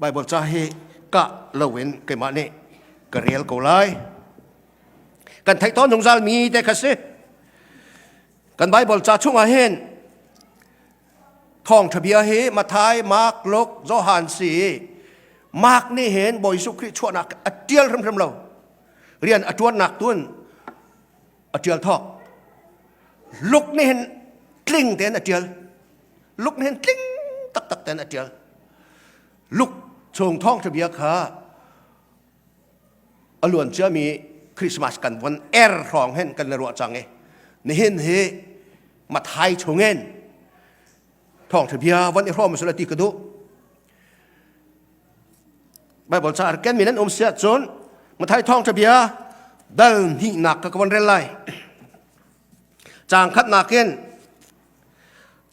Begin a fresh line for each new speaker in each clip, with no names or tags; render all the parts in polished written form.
Bible ca hi kah loin keimah nih ka rel ko lai. Kan theih tawn zungzal mi te kha si. Kan Bible ca chungah hin thawngṭha bia hi Matthai, Mark, Luke, Johan si. Mark nih hin Bawi Jesuh Khrih chuahnak a ṭial hrimhrim lo. Rian a ṭuannak tun a ṭial thawk. Luke nih hin tling tein a ṭial. Luke nih hin tling taktak tein a ṭial. Luke chung thawngṭha bia kha a luan ciami Christmas kan von er hrawng hin kan ruah cang i nihin hi Mathai chungin thawngṭha bia von i hrawm usila ti ka duh. Bible ca ken mi nan um siah cun Mathai thawngṭha bia dal hnihnak ka ka von rel lai. Caang khatnak in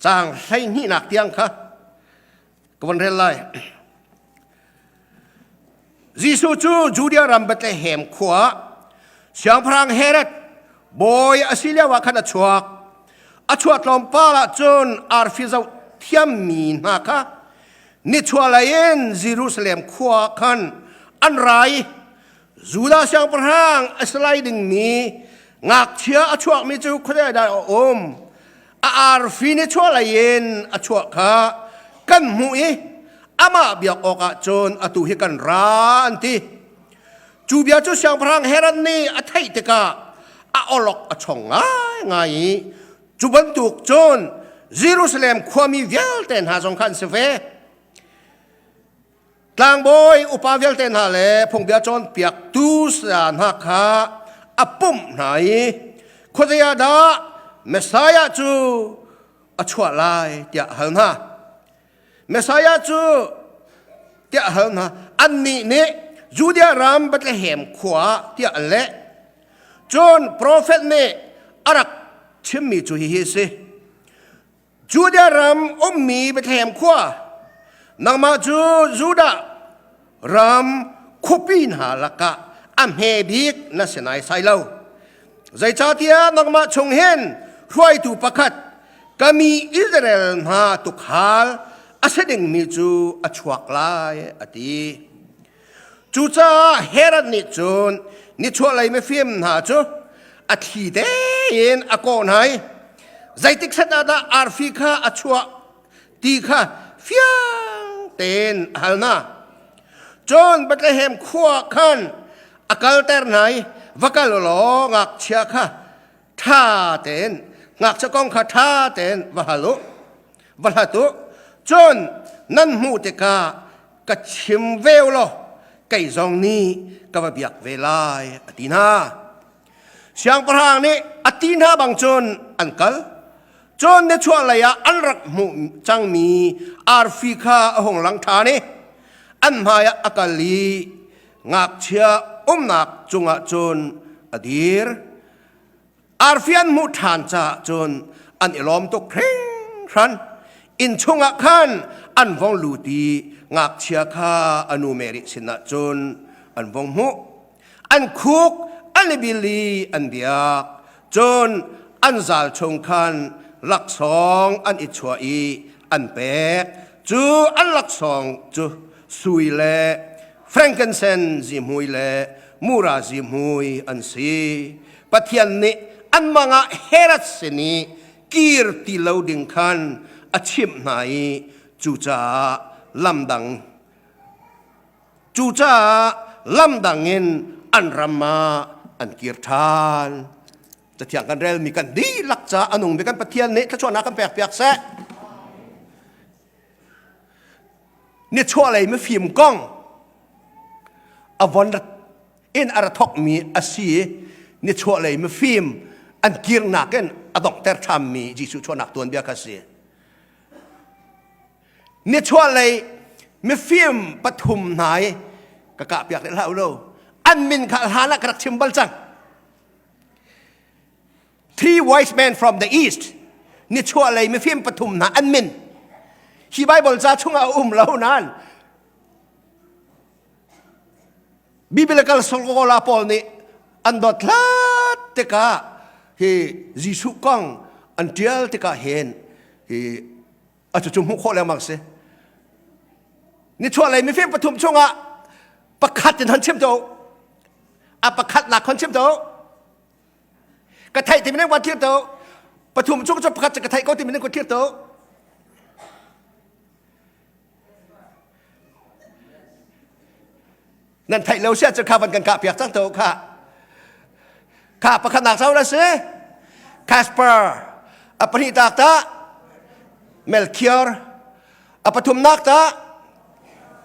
caang 12nak tiang kha ka von rel lai. Jesuh cu Judea ram Bethlehem khua siangpahrang Herod bawi a si lio ah khan a chuak. A chuah tlawmpal ah cun arfi zoh thiammi hna kha nichuahlei in Jerusalem khua khan an ra i Judah siangpahrang a si lai dingmi ngakchia a chuakmi cu khuadei dah a um? A arfi nichuahlei in a chuah kha kan hmuh i amah biak awkah cun atu hi kan ra an ti. Cu bia cu siangpahrang Herod nih a theih tikah a awlok a chong ngaingai i cu bantuk cun Jerusalem khuami vialte hna zong kha an si ve. Tlangbawi upa vialte hna le phungbia cawnpiaktu saya hna kha a pumh hna i khuazei ah dah Messiah cu a chuah lai tiah a hal hna. Messiah cu tiah a hal hna. Annih nih Judea ram Bethlehem khua tiah an leh. Cun profet nih a rak chimmi cu hihi a si. Judea ram ummi Bethlehem khua, nangmah cu Judah ram khuapi hna lakah a hme bik na si naisai lo. Zeicahtiah nangmah chung hin hruaitu pakhat ka mi Israel hna tukhal a si dingmi cu a chuak lai, a ti. Cucaah Herod nih cun nichuahlei mifim hna cu a thli tein a kawh hna i zeitik set ah dah arfi kha a chuah ti kha fiang tein a hal hna. Cun Bethlehem khua khan a kalter hna i va kal u law ngakchia kha ṭha tein ngakchia kong kha ṭha tein va hal u, va hlat u. Cun nan hmuh tikah ka chim ve u law kei zong nih ka va biak ve lai a ti hna. Siangpahrang nih a ti hna bang cun an kal. Cun nichuahlei ah an rak hmuh cangmi arfi kha a hung lang ṭhan i an hmaiah a kal i ngakchia umnak cungah cun a dir. Arfi an hmuh ṭhan caah cun an i lawm tuk hringhran. Inn chungah khan an vong lut i ngakchia kha a nu Mary sinah cun an vong hmuh. An khuk an i bil i an biak. Cun an zal chung khan laksawng an i chuah i an pek. Cu an laksawng cu sui le frankincense zihmui le mura zihmui an si. Pathian nih an mang ah Herod sin i kir ti lo ding khan a chimh hna i cucaah lamdang cucaah lamdang in an ram ah an kir ṭhan. Cathiang kan relmi kan dihlak ca a nungmi kan Pathian nih thluachuahnak kan pekpiak seh. Nichuahlei mifim kong a von in a ra thawkmi a si i nichuahlei mifim an kirnak in a donghter ṭhammi Jesuh chuahnak tuanbia kha a si. Nichuahlei mifim pathum hna i ka kahpiak rih hlah u law an min kha hlan ah ka rak chim bal cang. Three wise men from the east nichuahlei mifim pathum hna an min hi Bible ca chungah a um lo nain Biblical scholar pawl nih an dot hlat tikah hi Jesuh kong an ṭial tikah hin hi a cucu hmuh khawh lengmang si. Nichuahlei mifim pathum chungah pakhat in hon chim to. A pakhat nak hon chim to. Ka theih timi nan van thlir to. Pathum chung cu pakhat cu ka theih ko timi nan kun thlir to. Nan theih lo sia cu kha van kan kah piak cang to kha. Kha pakhat nak sau na si. Casper a pahnih tak ta Melchior a pathumnak ta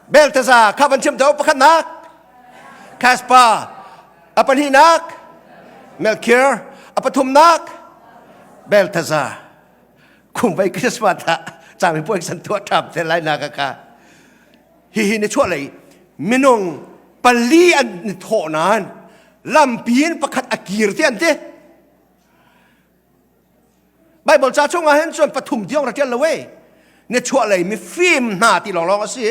Beltazar kha van chim to pakhatnak Caspar a pahnihnak Melchior a pathumnak Beltazar kum vai Christmas ah cami puai san tuah ṭham te lai na ka ka hihi ni chuah lei minung pali an ni thawh nain lampi in pakhat a kir te an ti Bible ca chungah hin cun pathum tiang ra ṭial lo e ni chuah lei mifim hna ti lawnglawng a si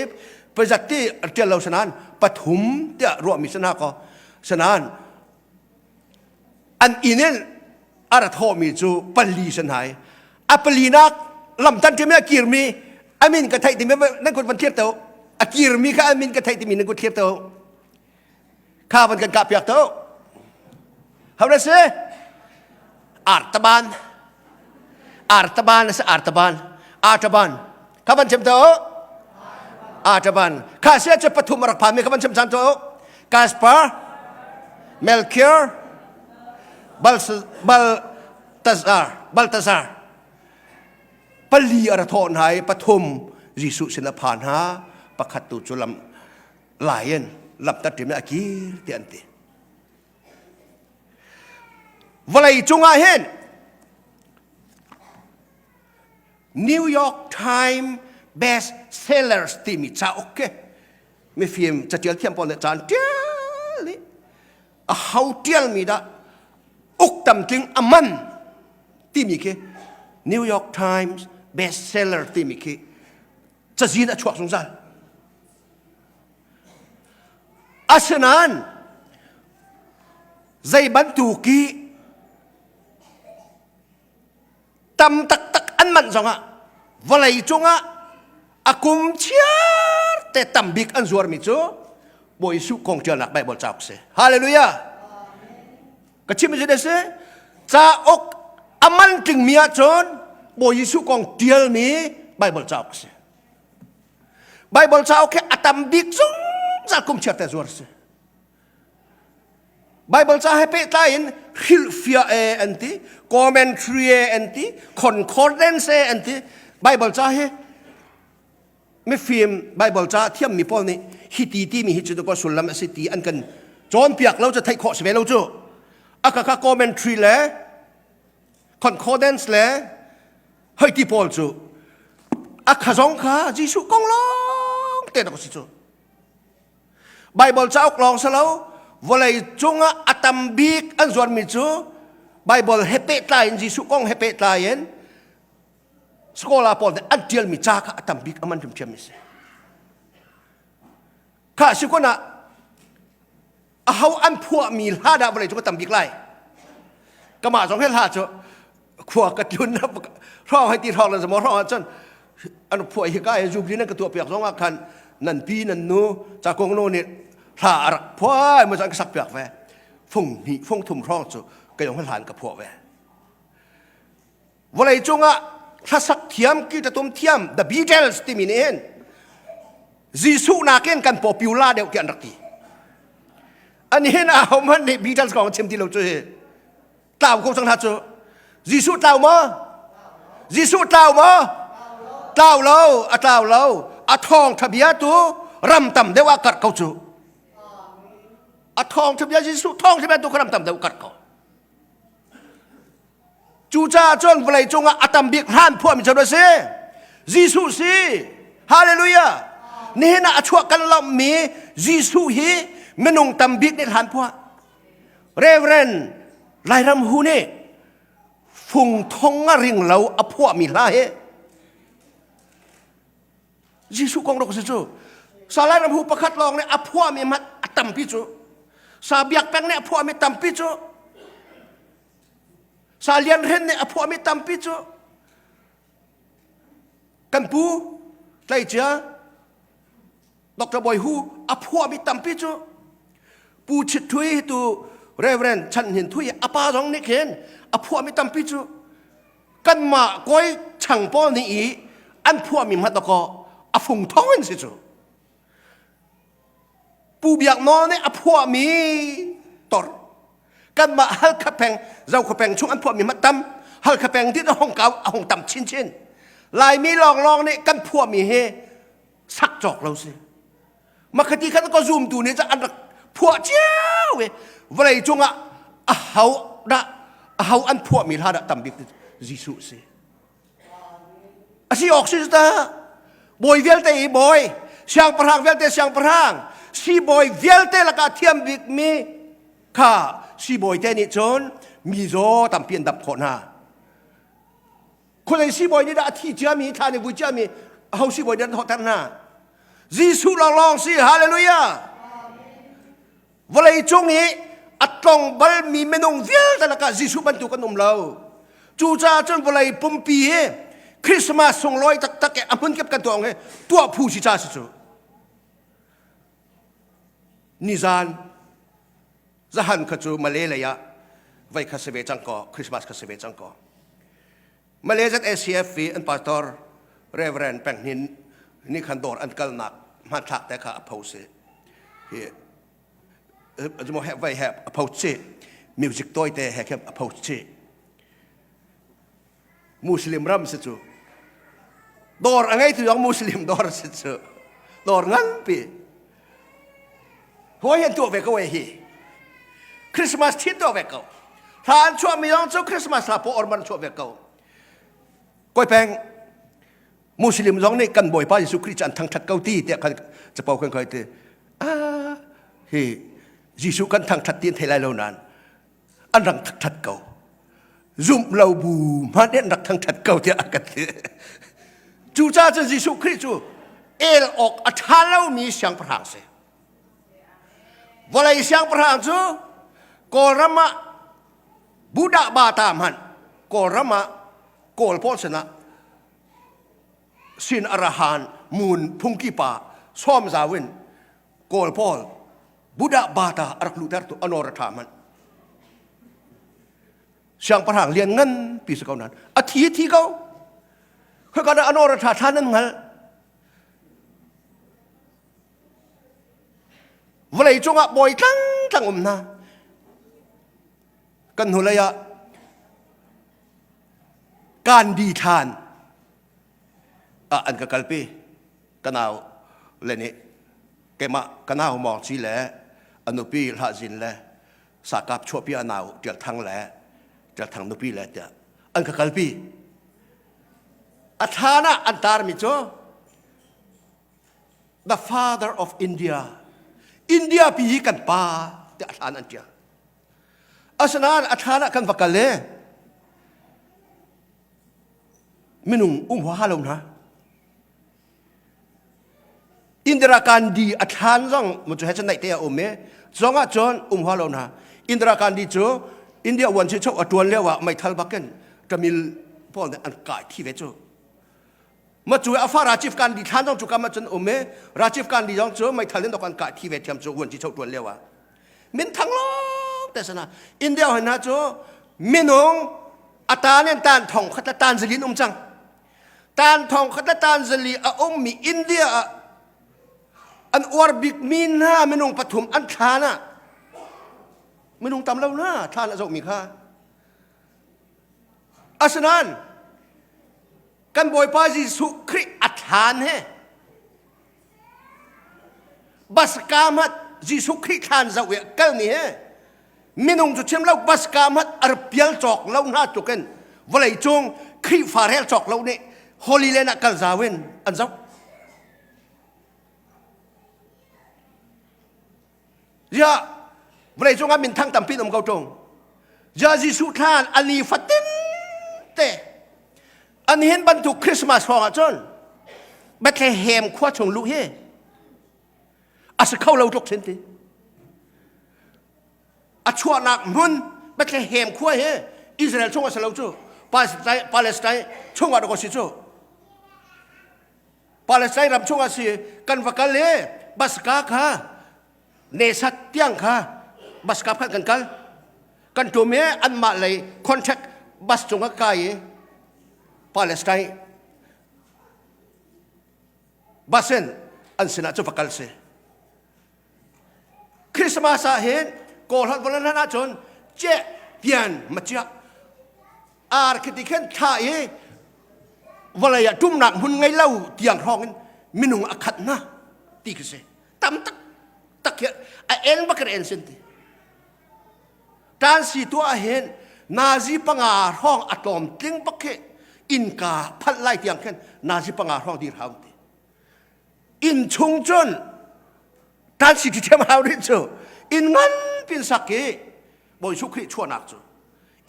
pazat ti ṭial lo sanan pathum tiah ruahmi si hna kaw sanan an inn in a ra thawhmi cu pali san hai a palinak lamtan ṭimi a kirmi a min ka theih timi nan kut van thlir to a kirmi kha a min ka theih timi nan kut thlir to kha van kan kah piak to ho na si artaban artaban a si artaban artaban kha van chim to artaban kha sia cu pathum a rak phan mi kha van chim chan to Kaspar Melchior Baltazar Baltazar pali a ra thawh hna i pathum Jesuh sin a phan hna pakhat tu cu lam lion lamtat ṭim a kir ti an ti vawlei cungah hin New York Times best sellers timi cauk ke mifim catial thiam pawl nih caan ṭial i a ho ṭialmi dah uk tamtling a man timi khi New York Times bestseller timi khi cazin a chuak zungzal. Asinain zei bantuk i tam taktak an manh zongah vawlei cungah a kum chiar te tam bik an zuarmi cu Bawi Jesuh kong ṭialnak Baibal cauk si. Hallelujah! Ka chim cu si cauk a man tlingmi ahcun Bawi Jesuh kong ṭialmi Baibal cauk si. Baibal cauk hi a tam bik zungzal kum chiar te zuar si. Baibal ca he pehtlai in hrilhfiah e an ti, commentary e an ti, concordance e an ti. Baibal ca hi mifim Baibal ca thiammi pawl nih hi ti timi hi cu ko sullam a si ti an kan cawnpiak lo cu theih khawh si ve lo cu. A ka ka commentary le concordance le hoi ti pawl cu a kha zong kha Jesuh kong lawng te na si cu Bible cauk lawng si lo vawlei cungah a tam bik an zuarmi cu Bible he pehtlai in Jesuh kong he pehtlai in scholar pawl nih an ṭialmi ca kha a tam bik a man hrimhrim si kha si kun ah aho an phuahmi hla dah vawlei cung a tam bik lai kamah zong he hla cu khua ka tlun hrawng hei ti hrawng le zamaw hrawng ahcun an phuah hi ka he zubli nan ka tuah piak zong ah khan nan pi nan nu cakung nu nih hla a rak phuai mo an ka sak piak ve fung hnih fung thum hrawng cu ka yong hlan ka phuah ve vawlei cungah hlasak thiam kitatum thiam the Beatles timi nih hin Jesuh nakin kan popular deuh ti an rak ti an hin a hohmanh nih Beatles kong chim ti lo cu hi tlau ko cang hna cu Jesuh tlau maw Jesuh tlau maw tlau lo a tlau lo a thawng tha bia tu ram tam deuh ah karh ko cu a thawng tha bia Jesuh thawng tha bia tu ram tam deuh karh ko Cucaah cun vawlei cungah a tam bik hlan phuahmi cu a si. Jesuh si. Hallelujah. Nihin ah a chuah kan lawmhmi Jesuh hi minung tam bik nih hlan phuah. Reverend Lairam Hu nih fung thong a ring lo a phuahmi hla hi Jesuh kong rok si cu. Salai Ram Hu pakhat lawng nih a phuahmi hmanh a tampi cu. Sa Biak Peng nih a phuahmi tampi cu. Sa Lian Hren nih a phuahmi tampi cu kan pu tleicia. Dr. Bawi Hu a phuahmi tampi cu Pu Chit Thui tu Reverend Chan Hnin Thui a pa zong nih khin a phuahmi tampi cu kanmah kawi chang pawl nih i an phuahmi hmanh dakaw a fung thong in si cu. Pu Biak Nawl nih a phuahmi tor kanmah Halkha peng Zokhua peng chung an phuahmi hmanh tam Halkha peng dit a hong kau a hong tam chinchin Laimi lawnglawng nih kan phuahmi hi sak cawk lo si makhati khan ka zumtu nih an rak phuah cio i vawlei cungah a ho dah a ho an phuahmi hla dah tam bik Jesuh si a si awk si ta bawi vialte i bawi siangpahrang vialte siangpahrang siibawi vialte lakah thiam bikmi kha siibawi te nih cun mi zaw tampi an dap khawh hna Khualei siibawi nih dah a thi ciami, thla nih vui ciami, aho siibawi nih an thawhter hna? Jesuh lawnglawng si, hallelujah! Vawlei cung i a tlong balmi minung vialte lakah Jesuh bantuk an um lo. Cucaah cun vawlei pumpi hi Christmas sunglawi taktak i a hmunkip kan tuah hi tuah phu si ca si cu. Nizan Zahan kha cu Malay lei ah voi kha si ve cang kaw Christmas kha si ve cang kaw Malay ZACF i an pastor Reverend Peng Hnin nih khan dawr an kalnak hmanthlak te kha a post i hi he vai he a post chi music toi te he khem a post chi Muslim ram si cu dawr a ngei tu zong Muslim dawr si cu dawr nganpi hawi an tuah ve ko e hi Christmas thin tuah ve ko hla an chuah mi zong cu Christmas hla paw orman chuah ve ko koi peng Muslim zong nih kan Bawipa Jesuh Khrih cu an thangthat ko ti tiah khan capo kan khoi ti ah hi Jesuh kan thangthat ti an thei lai lo nain an rak thangṭhat ko zumh lo bu hmanh an rak thangṭhat ko tiah a kan ti cucaah cun Jesuh Khrih cu el awk a ṭha lomi siangpahrang si vawlei siangpahrang cu Kawlram ah Buddha bata hmanh Kawlram ah Kawl pawl sinah sin arahan mun phungki pa sawm zau in Kawl pawl Buddha bata a rak luhter tu anor a ṭha hmanh. Siangpahrang lian ngan pi si ko nan a thi thi ko. Khoi ka anor a ṭha ṭha nan hngal. Vawlei cungah bawi tlang tlang um hna. Kan hnulei ah Gandhi thlan ah an ka kalpi. Ka nau le nih keimah ka nau Mawng Ci le a nupi Hlah Zin le Sakap chuahpi a nau Tial Thang le Tial Thang nupi le tiah an ka kalpi. A thlan ah an tarmi cu the father of India India pi hi kan pa tiah a thlan an tial. Asinain a thlan ah kan va kal i minung um huaha lo hna. Indira Gandhi a thlan zong mu cu he cun naih te a um i zong ah cun um hua lo hna Indira Gandhi cu India uan si chok a tuan lio ah meithal bakin Tamil pawl nih an kai thi ve cu ma cu a fa Rajiv Gandhi thlan zong cu kam ah cun um i Rajiv Gandhi zong cu meithal in dok an kai thi ve thiam cu uan ci chok tuan lio ah min thang lawng te sana India hoi hna cu minung a tan in tan thong khat le tan zalin um cang Tan thong khat le tan zali a ummi India ah an uar bikmi hna minung pathum an thlan ah minung tam lo na thlan a zohmi kha asinain kan Bawipa Jesuh Khrih a thlan he Baska hmanh Jesuh Khrih thlan zoh i kal ni he minung cu chim lo baska hmanh arpial cawk lo hna tluk in vawlei cung Khrihfa rel cawk lo nih Holy Land ah kal zau in an zoh. Ziah vawlei cung ah minthang tampi um ko ṭung. Ziah Jesuh thlan a ni fatin te an hin bantuk Christmas hrawng ah cun Bethlehem khua chung luh hi a si kho lo tluk sin ti. A chuahnak hmun Bethlehem khua hi Israel chung a si lo cu Palestine chung ah rak si cu. Palestine ram chung ah si kan va kal i. Baska kha nesat tiang kha bus ka phan kan kal kan tum i anmah lei contract bus cung ah kai i Palestine bus in an sinah cu va kal si Christmas ah hin Kawlholh volan hlan ahcun ceh pian ma chiah ar khi ti khin thla i vawlei ah ṭumnak hmun ngei lo tiang hrawng in minung a khat hna ti khi si tam tak tak hi a eng bak en sin ti tan si tu ah hin nazi panga hrawng a tlawm tling bak khi innka phalh lai tiang khin nazi panga hrawng dir hau ti inn chung cun tan si ti thiam hau rih cu inn ngan pin sak i Bawi Jesuh Khrih chuahnak cu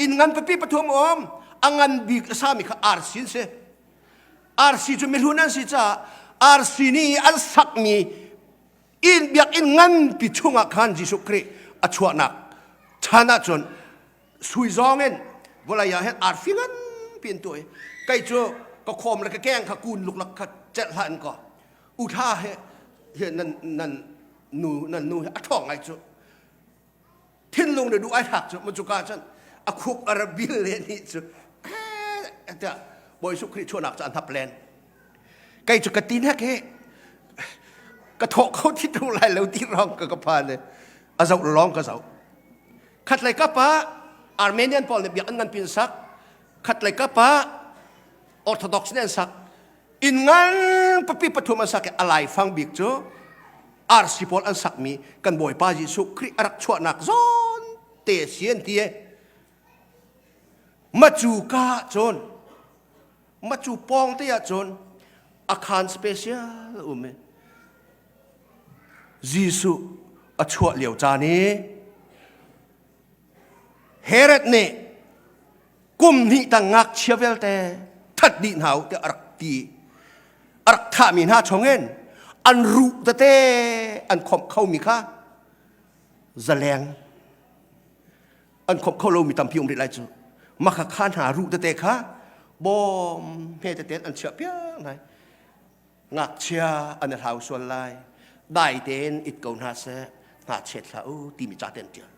inn ngan pipi pathum um a ngan bik a sami kha RC an si RC cu mihlun an si caah RC nih an sakmi inn biakinn nganpi chungah khan Jesuh Khrih a chuahnak chan ahcun sui zawng in vawlei ah hin arfi nganpi in tuah i kei cu ka khawm le ka keng kha kun luklak kha celh hlah in kaw uthla he he nan nan nu nan nu he a ṭhawng ngai cu thinlung le duh ai thlak cu macuka cun a khuk a ra bil le ni cu tiah Bawi Jesuh Khrih chuahnak cu an hap len kei cu ka tin hek hi ka thawh kho thi tung lai lo ti rong ka ka phan le a zoh lawng ka zoh khatlei kap ah Armenian pawl nih biakinn ngan pin sak khatlei kap ah Orthodox nih an sak inn ngan papi pathum an sak i a laifang bik cu RC pawl an sakmi kan Bawipa Jesuh Khrih a rak chuahnak zawn te si an ti e macu ka cun macu pawng te ah cun a khan special um i Jesuh a chuah lio caan i Herod nih kum hnih tang ngakchia vialte that dih hna u tiah a rak ti a rak thahmi hna chungin an ruh tete an khomh khomi kha zaleng an khomh kho lomi tampi um rih lai cu makha kha hna ruh tete kha bawm hme tete an chiah piak hna ngakchia an i hlau sual lai dai tein it ko hna seh hna chet hlah u timi ca te an ṭial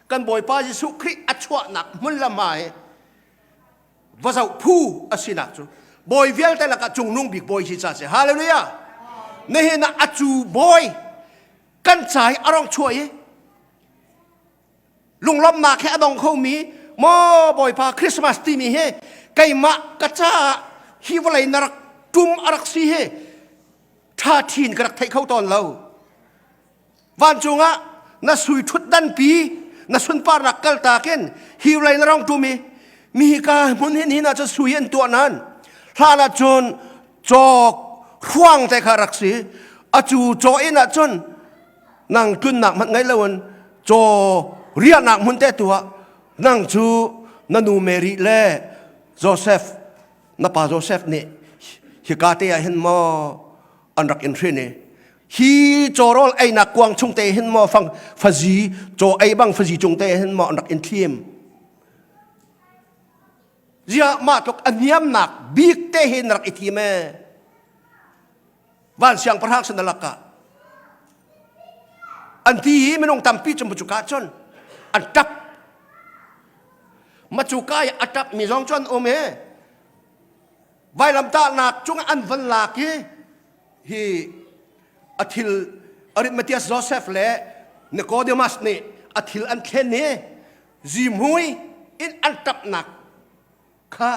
kan Bawipa Jesuh Khrih a chuahnak hmun le hma hi va zoh phu a sinak cu bawi vialte lakah cungnung bik bawi si ca si hallelujah nihin ah a cu bawi kan ca i a rong chuah i lunglawmhnak he a dong khomi maw Bawipa Christmas timi hi keimah ka caah hi vawlei na rak tum a rak si hi ṭha ṭhin ka rak theih kho tawn lo vancung ah na sui ṭhutdan pi na sunparnak kaltak in hi vawlei na rong tum i mi hika hmun hin hin ah cun sui an tuah nan hlan ah cun cawk hruang te kha rak si a cu caw inn ah cun nang tlunnak hmanh ngei loin caw riahnak hmun te tu ah nang cu na nu Mary le Joseph na pa Joseph nih hika te ah hin maw an rak in hrin i hi cawrawl einak kuang chung te hin maw fang fazi caw ei bang fazi cung te hin maw an rak in thlim ziah mah tluk a niamnak bik te hin rak i thim e van siangpahrang sin lakah an ti i minung tampi cu macuka cun an tap macuka i a tap mi zong cu an um i vailamtahnak cung an van lak i hi a thil Arimatheas Joseph le Nicodemus nih a thil an thlen i zimhui in an tapnak kha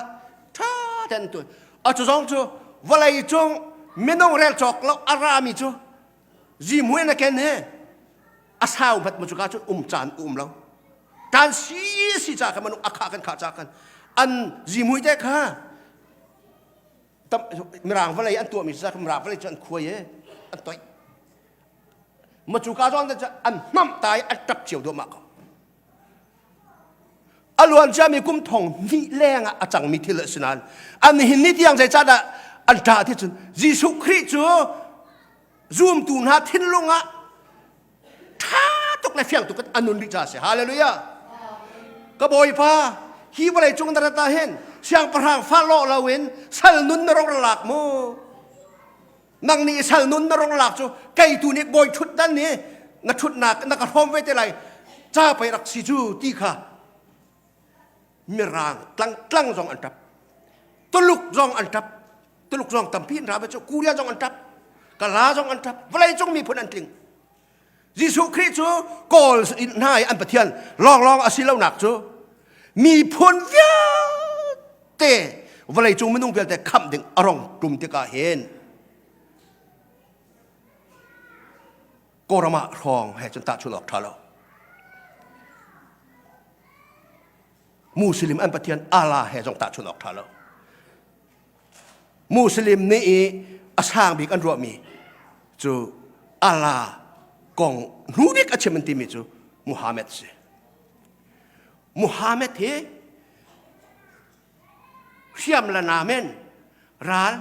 ṭha tein tu a cu zong cu vawlei cung minung rel cawk lo a rami cu zimhui na ken he a sau hmat mu cuka cun um caan um lo tan si si ca kha manung a kha kan kha ca kan an zimhui te kha mirang vawlei an tuahmi ca mirang vawlei cu an khuai e an toih ma cu ka zong an hnamh tai an ṭap cio duahmah ko A luan ciami kum thong hnih leng ah a cangmi thil a si nain an hin ni tiang zeicahdah an ṭah ti cun Jesuh Khrih cu zumtu hna thinlung ah ṭha tuk le fiang tuk in a nun rih caah a si. Hallelujah! Ka Bawipa, hi vawlei cung na rat ah hin siangpahrang fa lawh loin sal nun na rong ra lak mu. Nang nih sal nun na rong lak cu kei tu nih bawi ṭhutdan nih na ṭhutnak na ka hrawm ve te lai. Ca pei rak si cu ti kha mirang tlang tlang zong an ṭap. Tuluk zong an ṭap. Tuluk zong tampi an ra ve cu Korea zong an ṭap. Kala zong an ṭap. Vawleicung miphun an tling. Jesuh Khrih cu Kawl hna i an Pathian lawnglawng a si lonak cu miphun vialte vawleicung minung vialte khamh ding a rong tum tikah hin Kawlram ah hrawng he cun tahchunh awk ṭha lo. Muslim an Pathian Allah he zong tahchunh awk ṭha lo. Muslim nih i a sang bik an ruahmi cu Allah kong hnu bik a chim an timi cu Muhammad si. Muhammad hi hriam la namen ral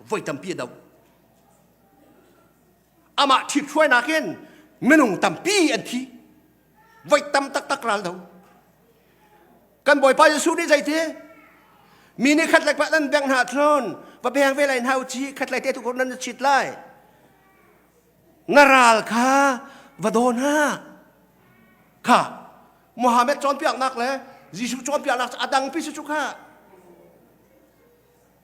voi tampi a do. Amah ṭhithruainak in minung tampi an thi. Voi tam taktak ral do. Kan Bawipa Jesuh nih zeiti? Mi nih khat le khat nan bengh hna thlun, va beng ve lai hna u ci, khat lai te tu nan chit lai. Na ral kha va daw hna. Kha Muhammad cawnpiaknak le Jesuh cawnpiaknak a dang pi si cu kha.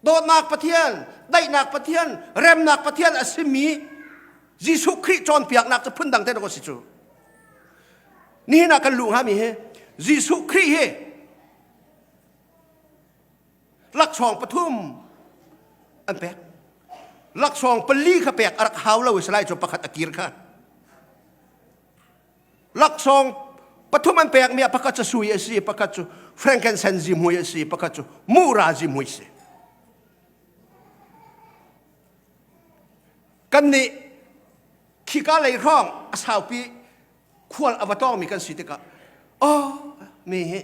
Dawtnak Pathian, daihnak Pathian, remnak Pathian a simi Jesuh Khrih cawnpiaknak cu phundang te dawh si cu. Nihin ah kan luh hngami hi Jesuh Khrih hi laksawng pathum an pek. Laksawng pali kha pek a rak hau lo i salai cu pakhat a kir kha. Laksawng pathum an pekmi ah pakhat cu sui a si, pakhat cu frankincense zihmui a si, pakhat cu mura zihmui a si. Kannih khika lei hrawng a saupi khual a va tawngmi kan si tikah oh mi hi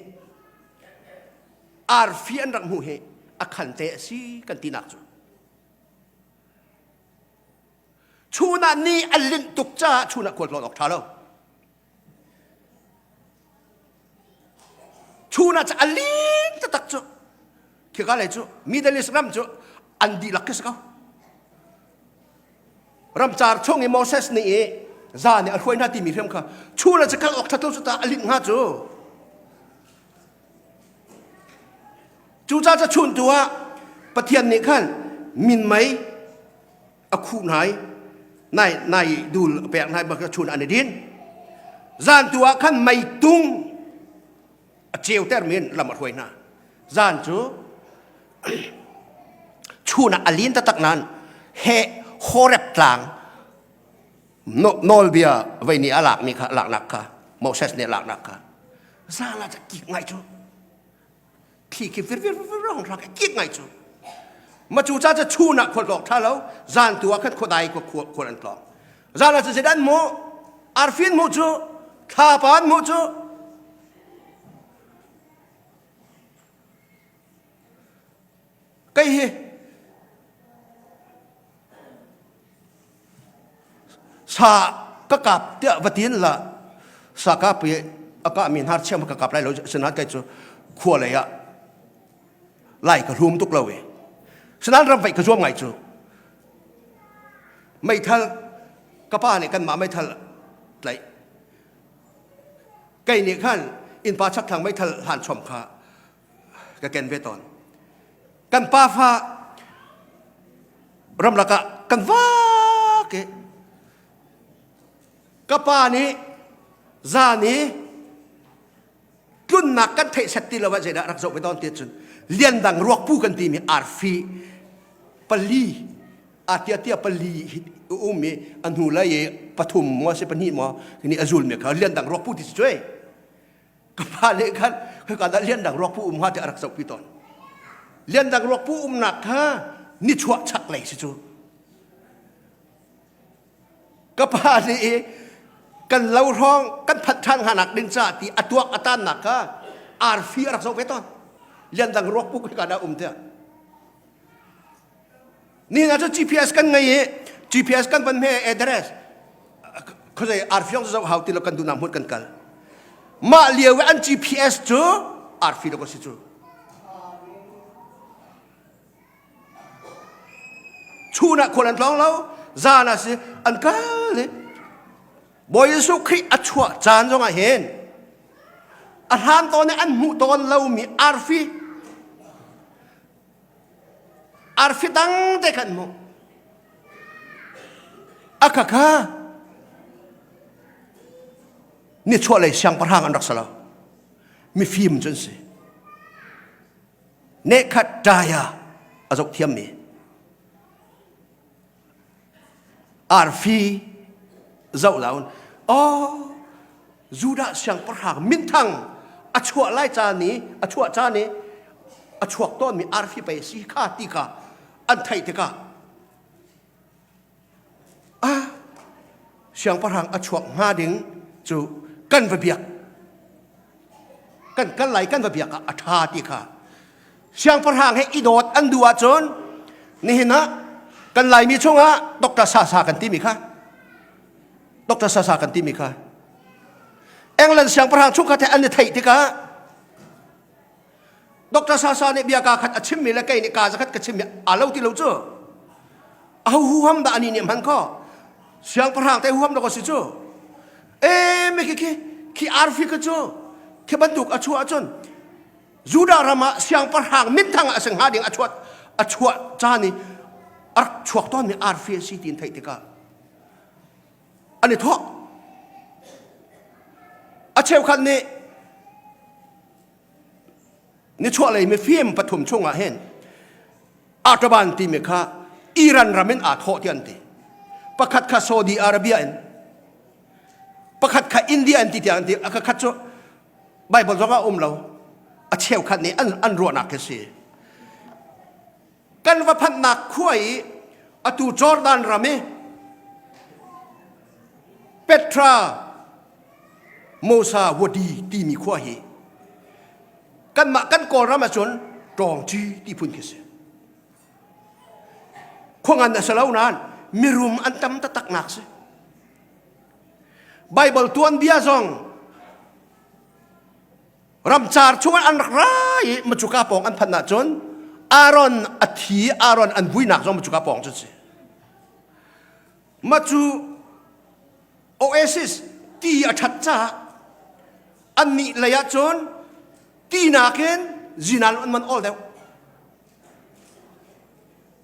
arfi an rak hmuh hi a khan te a si kan tinak cu Chun ah ni a linh tuk caah chun ah khualtlawn awk ṭha lo. Chun ah a lin taktak cu khika lei cu Middle East ram cu an dihlak khi si ko. Ramcar chung i Moses nih i za nih a hruai hna timi hrim kha chun ah kal awk ṭhat lo cu ta a linh hnga cu. Cucaah ca chun tu ah Pathian nih khan minmei a khuh hna i nai nai dul a pek hna i chun an i din zan tu ah khan meitung a ceuter mi in lam a hruai hna zan cu chun ah a lin taktak nain he Horeb tlang nawlbia vei nih a lakmi kha laknak kha Moses nih a laknak kha zan ah kik ngai cu thli khi vir vir vir rong rak kik ngai cu ma cu cha cha chun ah khual tlawk tha lo zan tu ah khan khuadai ko khual an tlawk zan ah cu an mu arfin mu cu thlapa an mu cu kei hi Sa ka kap tiah va tin la sa kap i a kahmi hnar chiam ka kap lai lo sinain kei cu khua lei ah lai ka hlum tuk lo i sinain ram vaih ka zuam ngai cu meithal ka pa nih kanmah meithal tlaih kei nih khan innpa chakthlang meithal hlan chom kha ka ken ve tawn kan pa fa ramlak ah kan vak i ka pa nih zan i tlunnak kan theih set ti lo ah zeidah rak zoh ve tawn ti cun liandang ruakpu kan timi arfi pali atia tia pali um i a hnu lei i pathum maw si pahnih maw ni a zulmi kha liandang ruakpu ti si cuai ka pa nih khan khika dah liandang ruakpu um hnga ti a rak zohpi tawn liandang ruakpu umnak kha nichuah chaklei si cu ka pa nih i kan lo hrawng kan phanh ṭhan hnganak ding caah ti a tuak a tannak kha arfi a rak zoh ve tawn liandang ruakpu khika dah um tiah Ni hna cu GPS kan ngei i GPS kan van hme address khuazei arfi zong zoh hau ti lo kan duhnak hmun kan kal. Mah lio i an GPS cu arfi lo si cu. Chun ah khual an tlawng lo, zan ah si an kal i Bawi Jesuh Khrih a chuah caan zongah hin a hlan tawn i an hmuh tawn lomi arfi arfi dang te kan hmuh. A khakha nichuahlei siangpahrang an rak si lo. Mifim cu an si. Nehkhat ṭaya a zoh thiammi arfi zoh laun oh Judah siangpahrang minthang a chuah lai caan i a chuah caan i a chuak tawnmi arfi pei si kha ti kha an theih tikah ah siangpahrang a chuak hnga ding cu kan va biak kan kal lai kan va biak ah a ṭha ti kha siangpahrang he i dawt an duh ahcun nihin ah kan Laimi chungah Dr. Sasa kan timi kha Dr. Sasa kan timi kha England siangpahrang chungkhat he an i theih tikah Dr. Sasa nih bia kaa khat a chimmi le kei nih kaa zakhat ka chimmi aa lo ti lo cu. Aho huham dah ani nih hman kho? Siangpahrang te huham dah si cu. E me khi khi khi arfi ka cu khi bantuk a chuah ahcun Judah ram ah siangpahrang minthang ah a si hnga ding a chuah a chuah caan i a rak chuak tawnmi arfi a si tiin theih tikah an i thawh. A cheukhat nih Nichuahlei mifim pathum chungah hin Artaban timi kha Iran ram in aa thawh ti an ti. Pakhat kha Saudi Arabia in, pakhat kha India in ti tiang an ti. A khat cu Bible zong ah um lo. A cheukhat nih an, an ruahnak khi si. Kan va phanhnak khua i atu Jordan ram i Petra Mosa Wadi timi khua hi kanmah kan Kawlram ahcun Ṭawngci ti phun khi si. Khua ngan a si lo nain mirum an tam taktak nak si. Bible tuanbia zong ramcar chungah an rak ra i macuka pawng an phanh ahcun Aaron a thi Aaron an vuinak zong macuka pawng cu si. Macu Oasis ti a ṭhat caah annih lei ah cun ti nakin zinan an man awl deuh.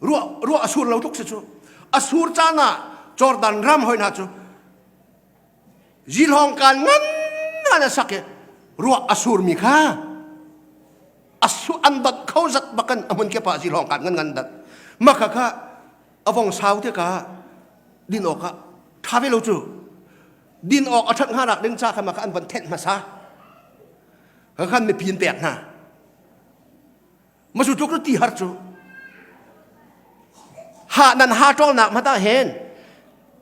Ruah ruah a sur lo tuk si cu. A sur caan ah Jordan ram hoi hna cu zilhawng kaan ngan ngan a sak i ruah a surmi kha a su an dot kho zat bakan a hmun kip ah zilhawng kaan ngan ngan dat. Maka kha a vong sau tikah din awk ah ṭha ve lo cu din awk a ṭhat hnga nak ding ca kha mah kha an von thenh hmasa kha khan mipi an pek hna masu tluk cu ti har cu ha nan ha ṭawlnak hmata hen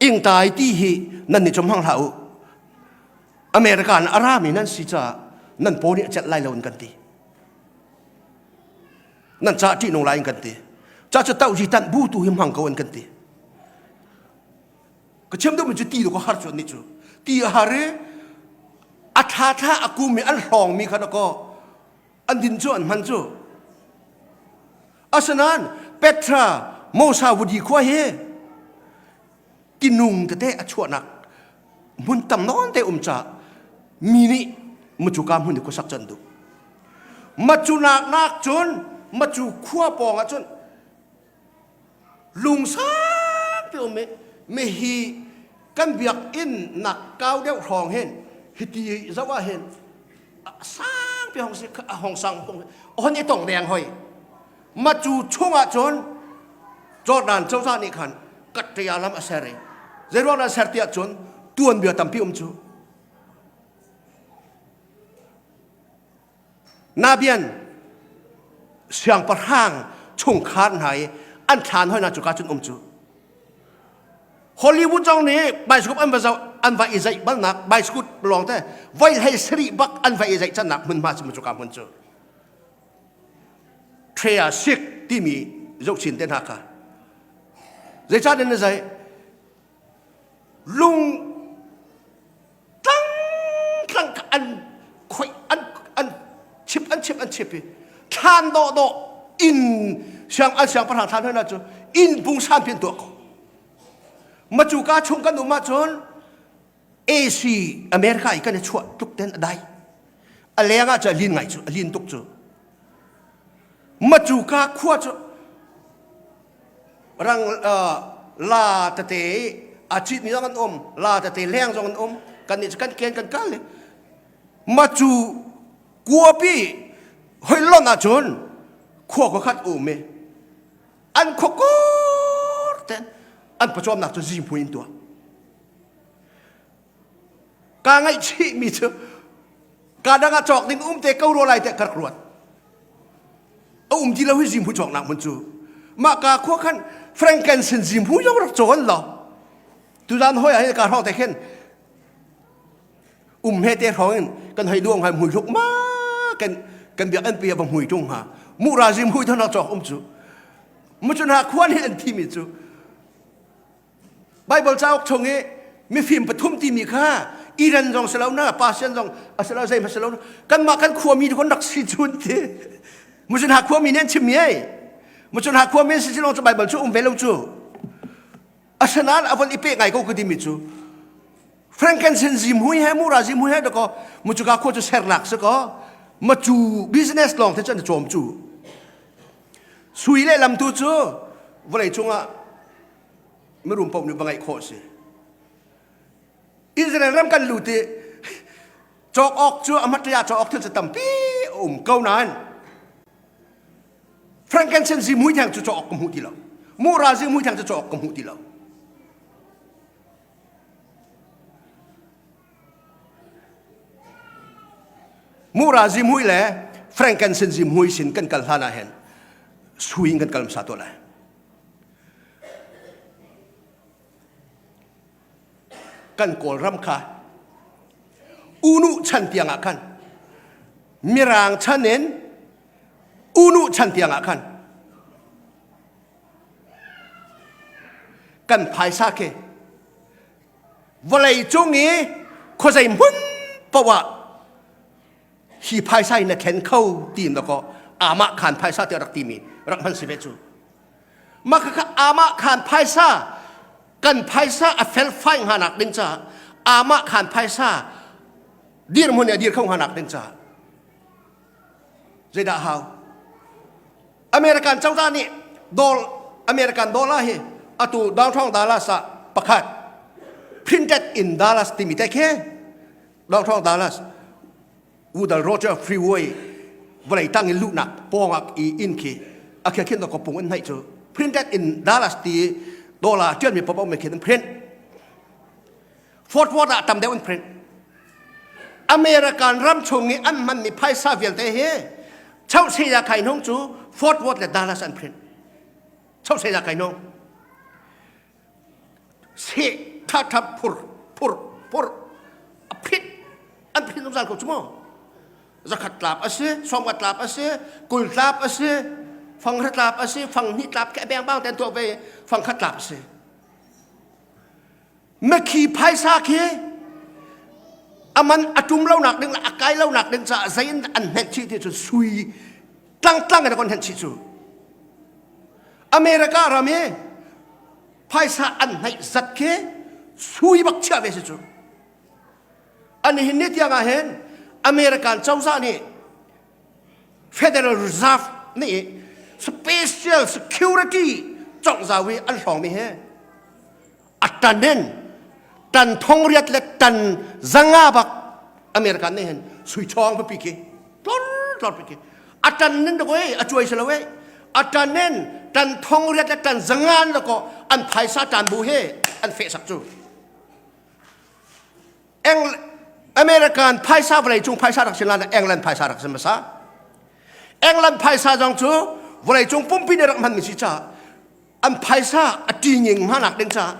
ingtai ti hi nan ni chom hang hlah u America in a rami nan si caah nan paw nih a celh lai lo in kan ti nan ca ṭihnung lai in kan ti ca cu toh tan bu tu hi hmang ko in kan ti ka chim duhmi cu ti ka har cu ni cu ti a har i a thla thla a kum i an hlawng mi kha ko an din cu an hman cu asinain Petra Mosa Wudi khua hi tinung tete a chuahnak hmun tam nawn te um ca mi nih macuka hmun i khuasak cu an duh macu nak nak cun macu khua pawng ah cun lung sangpi um i mi hi kan biakinn nak kau deuh hrawng hin hiti zoh ah hin sangpi hong si hong sang hong hon i tong deng hoi Macu chungah cun Jordan cozah nih khan katṭia lam a ser i zeiruang dah ser tiah cun tuanbia tampi um cu. Nabian siangpahrang chungkhar hna i an thlan hoi hna cuka cun um cu. Hollywood zong nih bicycle an va zoh an va i zaih balnak bicycle lawng te voi hlei sarih bak an va i zaih cannak hmunhma cu cuka hmun cu. Trea sik timi zohchin te hna kha zeicah na zai lung tlang tlang an khoi an an chip an chip an chip i thlan dawh dawh in siang an siangpahrang thlan hna cu Inn pungsan pian tuah ko. Macu ka chung kan um ahcun AC America i kan i chuah tluk ten a dai. A leng ah cu a lin ngai cu, a lin tuk cu. Macu ka khua cu rang la tete a cit mi zong an um, la tete leng zong an um. Kan nih cu kan ken kan kal le macu kuapi hoi lon ahcun khua khua khat um i an khua kor ten an pawcawmnak cu zihmui in tuah. Ka ngaihchihmi cu ka dang ah cawk ding um te ko rua lai te ka rak ruat. A um ti lo hi zihmui cawknak hmun cu. Mah ka khua khan frankincense zihmui zong rak cawn lo. Tuzan hoi ah hin ka hrawng te khin um he te hrawng in kan hei duang hai mui hluk ma kan kan biak an pi va mui tung ha mu ra zihmui thon cawk um cu. Mucun ha khuan hi an thimi cu Bible cauk chung i mifim pathum timi kha Iran zong si lo na Persian zong a si lo zei si lo kanmah kan khuami kan rak si chun ti mucun ha khuami nih an chimmi ei mucun ha khuami si si cu Bible cu um ve lo cu asinain a von i pe ngai ko ka timi cu frankincense zimhui he mura zimhui he dako mucuka khua cu sernak si ko macu business lawng te cu an cawm cu Sui le lam tu cu vawlei cungah mirum paoh nih va ngeih khawh a si. Israel ram kan lut i cawk awk cu a hmatria cawk awk thil cu tampi a um ko nain frankincense zimhui theng cu cawk awk ka hmu ti lo. Mura zimhui theng cu cawk awk ka hmu ti lo. Mura zimhui le frankincense zimhui sin kan kal hlan ah hin sui in kan kal hmasa tuah lai. Kan Kawlram kha unu chan tiang ah khan Mirang chan in unu chan tiang ah khan kan phaisa khi vawlei cung i khuazei hmun paoh ah hi phaisa in na thlen kho ti na ko amah khan phaisa tiah rak timi rak hman si ve cu mah kha amah khan phaisa kan phaisa a felfai hnga nak ding caah amah khan phaisa dirhmun i a dir kho hnga nak ding caah Zeidah hau? American cozah nih dol American dollar hi atu downtown Dallas ah pakhat printed in Dallas timi te khi downtown Dallas Woodall Roger Freeway vawlei tang in luhnak pawngak i inn khi a khe khin ko pung in hnaih cu printed in Dallas ti dollar tianmi pop me khin print Fort Worth ah tam deuh an print. American ram chung i an hmanmi phaisa vialte hi Chauhseya kai nong cu Fort Worth le Dallas an print. Chauhseya kai nong. Se tha tha phur phur phur a print an print zungzal ko cu mu. Zakhat tlap a si, sawmnga tlap a si, 20 tlap a si, fanghra tlap a si, fanghnih tlap ke beng bang ten tuah ve fangkhat tlap a si. Mikhi phaisa khi aman a tum lonak ding le a kai lonak ding caah zei in an hnenh chih ti cu sui tlangtlang in an hnenh chih cu. America ram i phaisa an hneih zat khi sui bak chiah ve si cu. An hin ni tiang ah hin American cozah nih Federal Reserve nih special security congzau i an hlawngmi hi a tan in tan thong riat le tan zanga bak American nih hin sui chawng pipi khi tlor tlor pi khi a tan nin ko ei a cuai si lo ei a tan in tan thong riat le tan zanga an ko an phaisa tan bu he an feh sak cu Eng American phaisa vawlei cung phaisa rak si lan England phaisa rak si hmasa England phaisa zong cu vawlei cung pumpi nih rak hmanmi si caah an phaisa a ṭining hmanak ding caah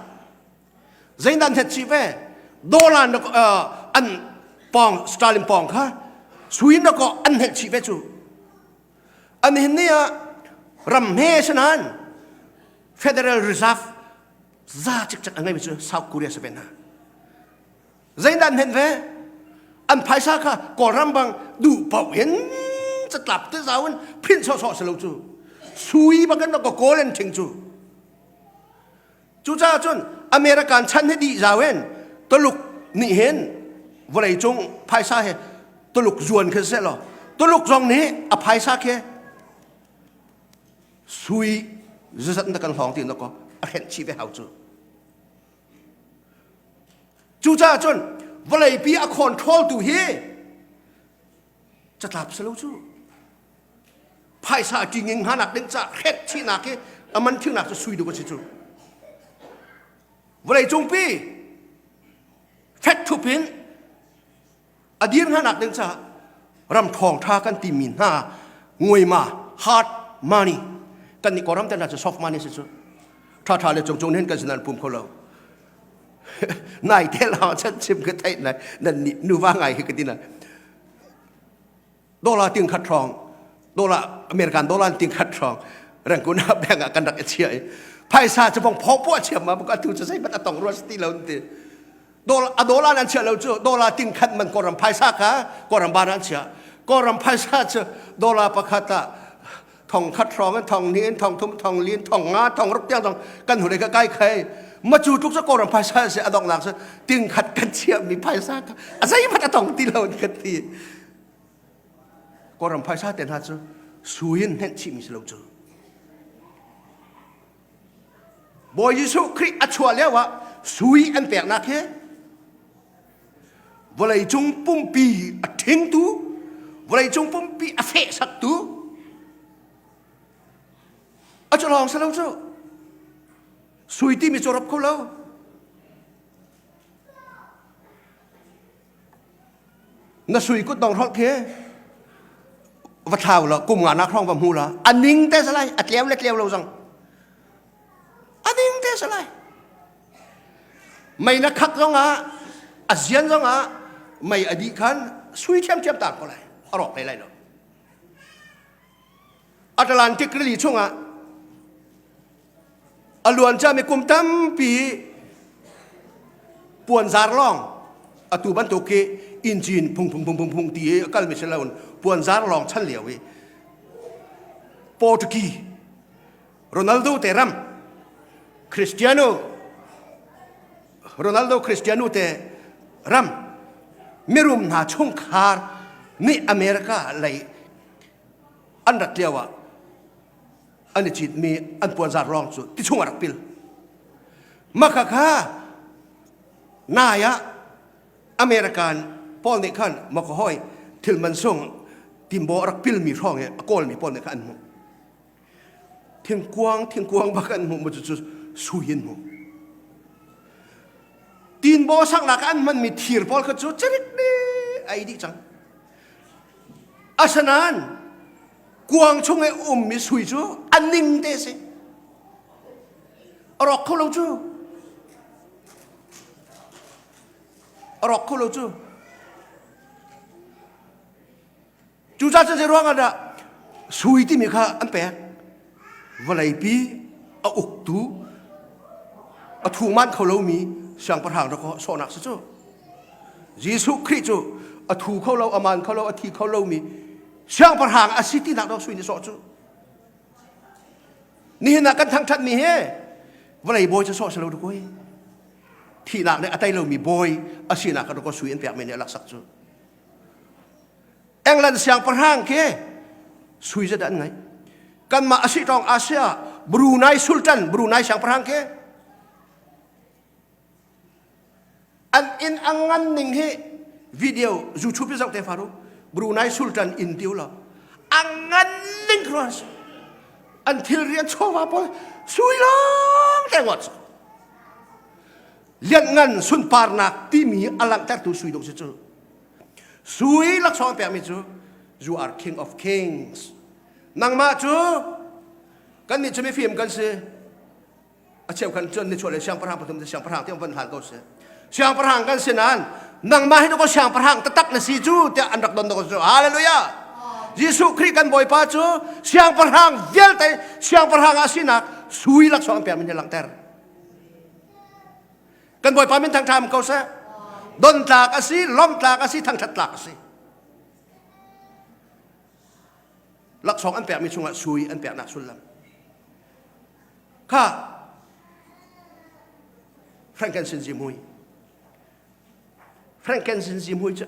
zeidan het si ve dollar na an pawng sterling pawng kha sui na ko an hnelh chih ve cu an hin ni ah ram hme sanan Federal Reserve za cikcek a ngeimi cu South Korea si ve hna Zeidah an hnenh ve? An phaisa kha Kawlram bang duh paoh in catlap te zau in print sawhsawh si lo cu. Sui bak in ka kawl an ṭhing cu. Cucaah cun American chan hi dih zau in Tuluk nih hin vawlei cung phaisa he Tuluk zuan khi seh law Tuluk zong nih a phaisa khi sui zazat na kan hlawng ti na ko a hrenh chih ve hau cu. Cucaah cun vawleipi a control tu hi catlap si lo cu. Phaisa ṭinging hnanak ding ca hret chihnak hi a man thingnak cu sui duk a si cu. Vawlei cungpi fek thup in a dir hnanak ding caah ram ṭhawngṭha kan timi hna nguaima hard money kan nih kawlram te hna cu soft money si cu ṭhaṭha le cungcung hin kan sinan pum kho lo nai te la chan chim ka theih nai nan nih nuva ngai hi ka ti na dollar ting khat hrawng dollar American dollar ting khat hrawng Rangoon ah bank ah kan rak i chia i phaisa cu bong phaw puah chiam ma ka tu cu zei a tong ruas ti lo ti dollar a dollar nan chia lo cu dollar ting khat man kawlram phaisa kha kawlram ban an chia kawlram phaisa cu dollar pakhat ah thong khat hrawng in thong ni in thong thum thong li in thong nga thong ruk tiang thong kan hure ka kai khai ma cu tluk cu kawlram phaisa si a dongnak cu ting khat kan chia mi phaisa kha a zeihmanh a tong ti lo kan ti Kawlram phaisa te hna cu sui in hnenh chihmi si lo cu. Bawi Jesuh Khrih a chuah lio ah sui an peknak hi vawleicung pumpi a ṭhingtu, vawleicung pumpi a fehsaktu a cu lawng si lo cu. Sui timi cu rap kho lo. Na sui kut dong hrolh khi va thlau la kum nga nak hrawng va hmu la a ning te salai a tleu le tleu lo zong a ning te salai mei na khak zong ah a zian zong ah mei a dih khan sui thiamthiam ta ko lai a rawk hlei lai lo Atlantic rili chungah a luan ciami kum tampi puanzar lawng atu bantuk khi engine phung phung phung phung phung ti i a kalmi si loin puanzar lawng chan lio i Portuguese Ronaldo te ram Cristiano Ronaldo Cristiano te ram mirum hna chungkhar nih America lei an rat lio ah an i citmi an puanzar lawng cu ti chung a rak pil. Maka kha nai ah American pawl nih khan maka hoi thil man sung timbo a rak pilmi hrawng i a kawlmi pawl nih khan an hmuh. Thingkuang thingkuang bak an hmuh mu cu sui in hmuh. Tinbo saknak an hmanmi thir pawl kha cu cerik nih ai dih cang. Asinain kuang chung i ummi sui cu a ning te si. A rawk kho lo cu. A rawk kho lo cu. Cucaah cu zei ruang ah dah sui timi kha an pek? Vawleipi a uktu a thuman kho lomi siangpahrang rak sawhnak si cu. Jesuh Khrih cu a thu kho lo, a man kho lo, a thi kho lomi siangpahrang a si tinak dawh sui nih sawh cu. Nihin ah kan thangṭhatmi hi vawlei bawi cu sawh si lo dukui. Thihnak nih a tei lomi bawi a sinak ka dawkaw sui an pekmi nih a laksak cu. England siangpahrang khi sui zat an ngai. Kanmah a si tawng Asia Brunei Sultan Brunei siangpahrang khi An inn a ngan ning hi video YouTube zoh te faru Brunei Sultan inn tiu lo a ngan ning cross an thilri an chawva pawl sui lawng te ngot lianngan sunparnak timi a langhtertu sui dawh si cu sui laksawng pekmi cu you are king of kings nangmah cu kan nih cu mifim kan si a cheu khan cun nichuah le siangpahrang pathum siangpahrang tiang van hlan ko seh siangpahrang kan si nain nangmah hi ko siangpahrang taktak na si cu tiah an rak don ko cu hallelujah Jesuh Khrih kan Bawipa cu siangpahrang vialte siangpahrang a sinak sui laksawng pek min langhter kan Bawipa min thangṭha ko seh don tlak a si lawmh tlak a si thangṭhat tlak a si laksawng an pekmi chungah sui an peknak sullam Kha. Frankincense zihmui. Frankincense zihmui cu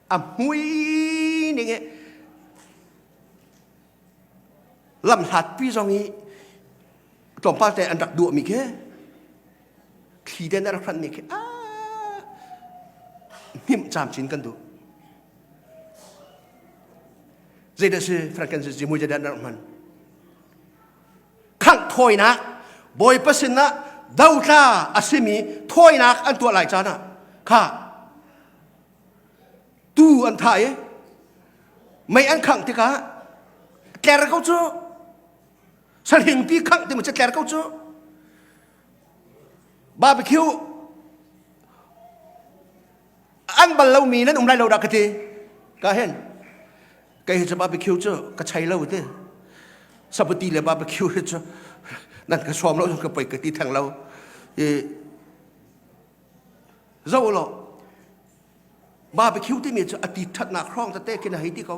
a hmui ning i lamhlatpi zong i tlawmpal te an rak duahmi khi thli te na rak hranhmi khi ah hnimh camcin kan duh. Zeidah si frankincense zihmui zeidah na rak hman? Khangh thawinak Bawipa sinah dotla a simi thawinak an tuah lai caan ah kha tu an thah i mei an khangh tikah tler ko cu sahlingpi khangh timi cu tler ko cu barbecue an bal lomi nan um lai lo dah ka ti ka hen kei hi cu barbecue cu ka chei lo ti sabuti le barbecue hi cu nan ka sawm lo ka poi ka ti theng lo i zo lo barbecue timi cu a ti thatnak hrawng tete khin a hei ti ko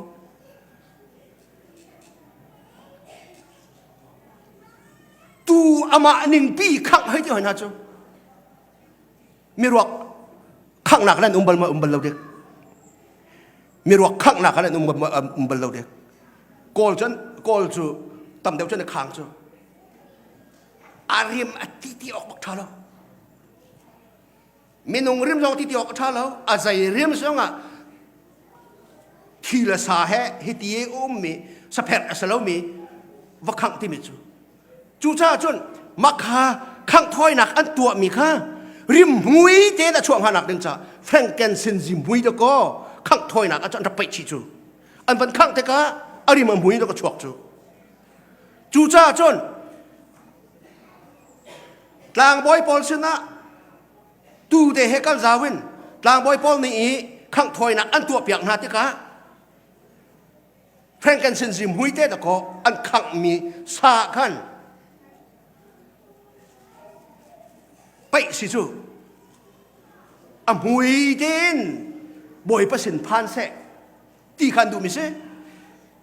tu amah ningpi khangh hei ti hoi hna cu miruak khanghnak lan um bal ma um bal lo dek miruak khanghnak lan um um bal lo dek kawl cun kawl cu tam deuh cun a khang cu a rim a ti ti awk bak tha lo minung rim zong ti ti awk a tha lo a zei rim zong ah thi le sa he hiti i ummi sapherh a si lomi va khangh timi cu Cucaah cun mah kha khangh thawinak an tuahmi kha rimhmui tein a chuah hnganak ding caah frankincense zimhmui dakaw khangh thawinak ah cun an rak paih chih cu. An van khangh tikah a rim a hmui dakaw chuak cu. Cucaah cun tlangbawi pawl sinah tu te he kal zau in tlangbawi pawl nih i khangh thawinak an tuahpiak hna tikah Frankincense zimhmui te dakaw an khanghmi sa khan paih si cu a hmui tein Bawipa sin phan seh ti khan duhmi si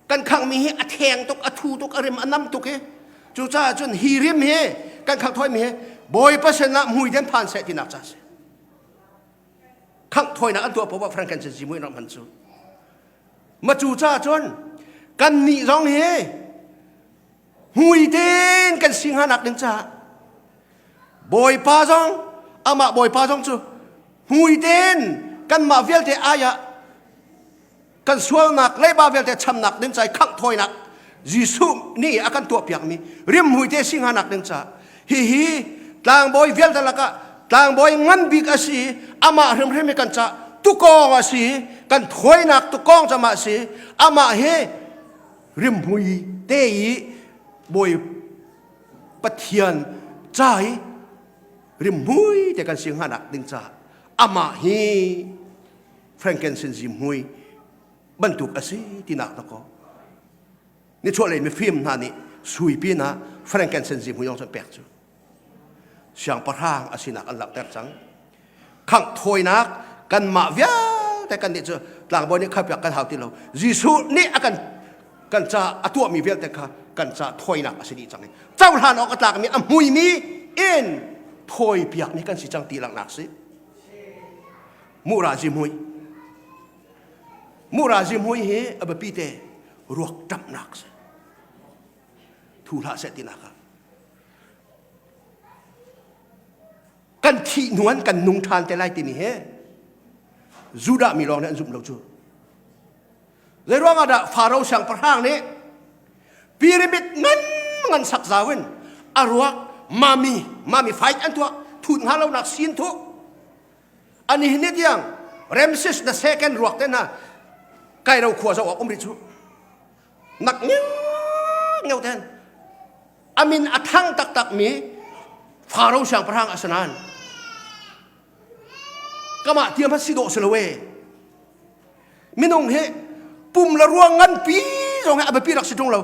kan khanghmi hi a theng tuk a thu tuk a rim a nam tuk i cucaah cun hi rim hi kan khangh thawi hi Bawipa sin ah hmui ten phan seh tinak ca si khangh thawinak an tuah poah frankincense zimui ram han cu Ma cu caah cun kannih zong hi hmui tein kan si hnganak ding caah Bawipa zong amah Bawipa zong cu hmui tein kanmah vialte ai ah kan sualnak leiba vialte chamnak ding ca i khangh thawinak Jesuh nih a kan tuahpiakmi rimhmui te si hnganak ding caah hihi tlangbawi vialte lakah tlangbawi ngan bik a si amah hrimhrim hi kan ca tukawng a si kan thawinak tukawng cama a si amah hi rimhmui te i bawi pathian ca i rimhmui te kan si hnganak ding caah amah hi frankincense zimhmui bantuk a si tinak dakaw nichuahlei mifim hna nih sui pinah frankincense zimhmui zong cu pek cu siangpahrang a sinak an langhter cang khangh thawinak kanmah vialte kan nih cu tlangbawi nih khapiak kan hau ti lo Jesuh nih a kan kan ca a tuahmi vialte kha kan ca thawinak a si dih cang i cohlan awk a tlakmi a hmuimi in thawipiak ni kan si cang ti langhnak si mura zimhui Mura zimhui hi a biapi te ruak ṭamhnak si. Thu hlah seh tinak ah. Kan thih hnuan kan nung ṭhan te lai timi hi Judah mi lawng nih an zumh lo cu. Zei ruang ah dah Faro siangpahrang nih pyramid ngan ngan sak zau in a ruak mami mami fight an tuah thut hnga lonak sin thuh Ani hi ni tiang Ramses the second ruak te hna Cairo khua zoh awk um rih cu. Nak ngeu ngeu ten. Amin a thang taktak mi Pharaoh siangpahrang a si nain kamah tiam ha si dawh si lo e. Minung hi pum le ruang nganpi zong hi a biapi rak si ṭung lo.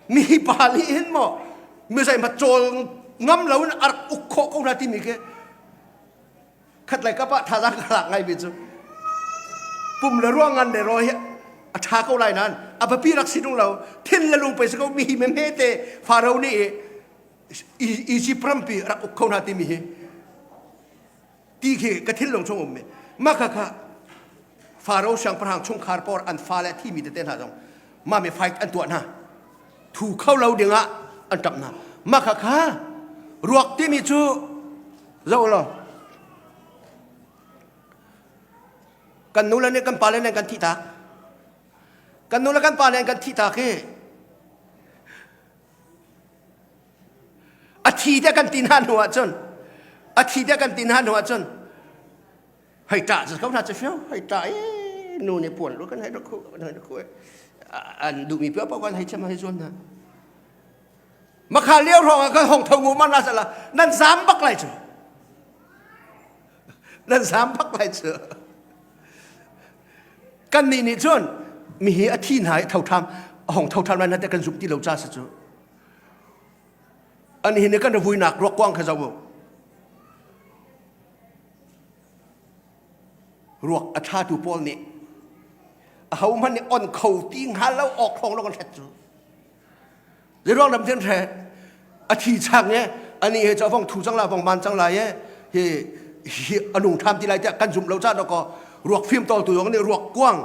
Mi hi pa nih hin maw mi zeihmanh cawl ngam lo in a rak uk khawh ko hna timi khi khatlei kap ah thazaang ka lak ngaimi cu pum le ruang ngan le rawi hi a ṭha ko lai nain a biapi rak si ṭung lo thin le lung pei si ko mi hi mehme te Faro nih Egypt rampi rak uk kho hna timi hi. Ti khi ka thinlung chung ummi. Mah kha kha Faro siangpahrang chungkhar pawl an fale thimi tete hna zong mah mi fight an tuah hna. Thu kho lo dingah an ṭap hna. Mah kha kha ruak timi cu zoh law kan nu le nih kan pa le nih kan thih tak. Kan nu le kan pa le kan thih tak hi A thi te kan ti hna hnu ahcun a thi te kan ti hna hnu ahcun hei ṭah cu ko hna cu fio hei ṭah i nu nih puan lu kan hei rak khuh kan hei rak khuh an duhmi piah paoh kan hei chem hei zuan hna makha lio hrawng ah kan hong tho ngu man la nan zam bak lai cu nan zam bak lai cu kan nih nih cun mi hi a thi hna i tho ṭham a hong tho ṭhan lai na te kan zumh ti lo ca si cu An hin kan vuinak ruak kuang kha zoh u. Ruak a ṭhatu pawl nih ahohmanh nih on kho ti hngal lo awk hrawng lo kan hret cu. Zeiruang lam tin hret a thi chang e ani he cu vong thu cang la vong man cang lai e hi hi anung ṭham ti lai tiah kan zum lo ca dawkaw ruak fim tawltu zong nih ruak kuang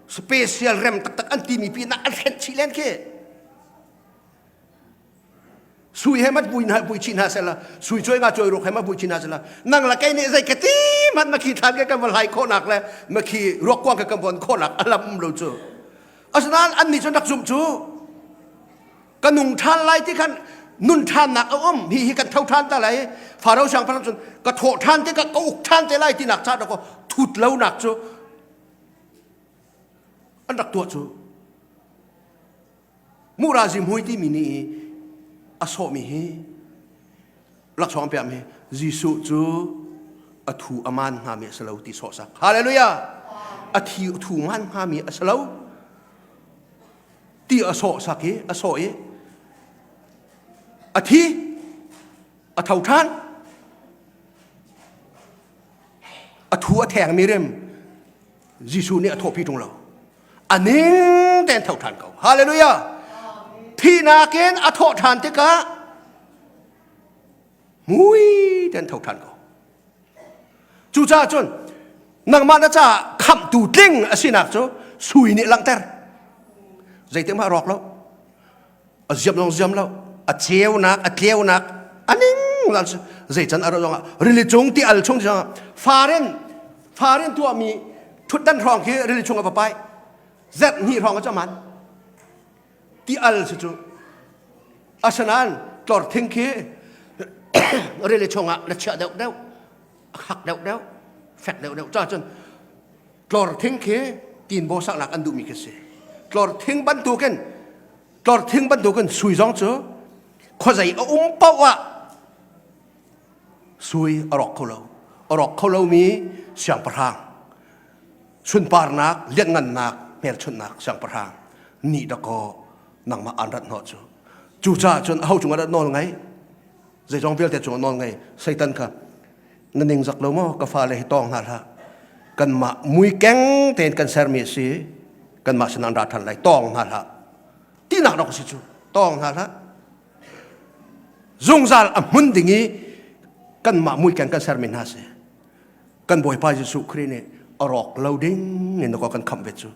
special rem taktak an timi pi nak an hrenh chih len khi. Sui he mat bui hna bui chin hna sela sui choi nga choi ruk he ma bui chin hna sela nang la kei nih zei ka ti mat ma khi than ke kan van lai khawh nak le ma khi ruak kuang ke kan von khawh nak alam um lo cu asinain an nih cun rak zumh cu ka nung ṭhan lai ti khan nun ṭhannak a um hi hi kan tho ṭhan ta lai Faro siangpahrang cun ka thawh ṭhan te ka ka uk ṭhan te lai tinak ca dakaw thut lo nak cu an rak tuah cu Mura zihmui timi nih a sawhmi hi laksawng piakmi Jesuh cu a thu a maan hngami a si lo ti sawhsak. Hallelujah! A thi thu maan hngami a si lo ti a sawhsak i a sawh i a thi a tho ṭhan a thu a thengmi rim Jesuh nih a thawhpi ṭung lo. A ning tein tho ṭhan ko. Hallelujah! Thihnak in a thawh ṭhan tikah mui tein tho ṭhan ko. Cucaah cun nangmah na caah khamhtu tling a sinak cu sui nih langhter. Zeitik mah rawk lo. A ziam zong ziam lo. A ceunak, a tleunak, a ning zei can a rawh zongah rili cung ti al chung zongah farin farin tuahmi ṭhutdan hrawng khi rili chung a va pai zerh hnih hrawng a caman ti al si cu asinain tlor thing khi rili chungah na chiah deuh deuh a khak deuh deuh fek deuh deuh ca cun tlor thing khi tinbaw saknak an duhmi khi si tlor thing bantukin tlor thing bantukin sui zong cu khuazei a um paoh ah Sui a rawk kho lo. A rawk kho lomi siangpahrang, sunparnak, lianngannak, hmelchunhnak siangpahrang nih dakaw nangmah aan rat hnawh cu. Cucaah cun aho cungah dah nawl ngei? Zeizong vialte cungah nawl ngei. Satan kha na ningzak lo maw ka fale hi tawng hna hlah. Kanmah mui keng tein kan sermi a si. Kanmah sinah an ra ṭhan lai. Tawng hna hlah. Tinak rak a si cu. Tawng hna hlah. Zungzal a hmun ding i kanmah muikeng kan sermi hna si. Kan Bawipa Jesuh Khrih nih a rawk lo ding in kan khamh ve cu.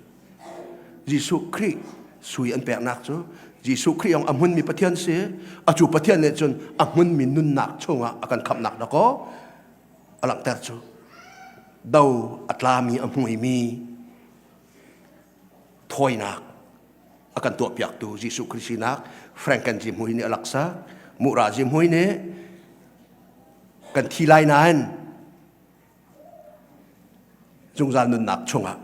Jesuh Khrih sui an peknak cu Jesuh Khrih yong a hmunmi Pathian si. A cu Pathian nih cun a hmunmi nunnak chungah a kan khamhnak dakaw a langhter cu. Do a tlami a hmuimi thawinak a kan tuahpiaktu Jesuh Khrih sinak Franken zihmui nih a laksa Mura zihmui nih kan thi lai nain zungzal nunnak chungah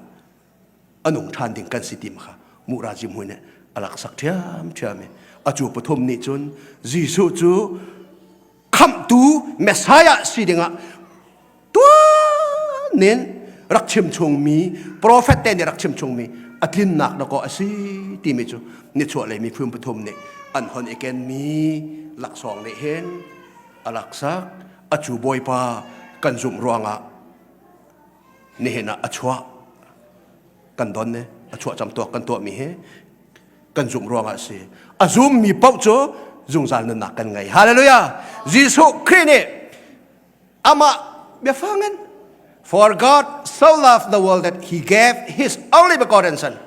a nung ṭhan ding kan si ti kha Mura zihmui nih a laksak ṭhiamṭhiam i a cu pathum nih cun Jesuh cu khamhtu Messiah si dingah tuan in rak chim chungmi profet te nih rak chim chungmi a tlinnak dakaw a si timi cu nichuahlei miphun pathum nih an hon i kenmi laksawng nih hin a laksak a cu bawipa kan zumh ruangah nihin ah a chuah kan don ne a chuah cam tuak kan tuahmi hi kan zumh ruangah a si a zummi paoh cu zungzal nunnak kan ngei hallelujah Jesuh Khrih nih amah biafang in. For God so loved the world that he gave his only begotten son.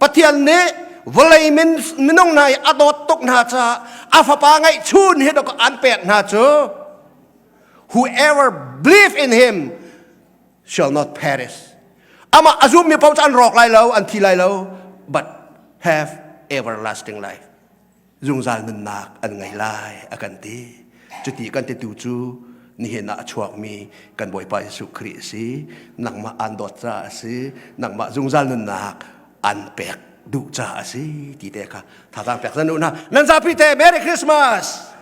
Pathian nih vawlei min minung hna i a dawt tuk hna caah a fapa ngeihchun hi dok an pek hna cu whoever believe in him shall not perish. Amah a zummi paoh cu an rawk lai lo, an thi lai lo, but have everlasting life. Zungzal nunnak an ngei lai a kan ti. Cuti kan titu cu nihin ah a chuakmi kan Bawipa Jesuh Khrih a si. Nangmah aan dawt caah a si. Nangmah zungzal nunnak an pek duh caah a si ti te kha thazaang pek zan u hna. Nan zapi te Merry Christmas!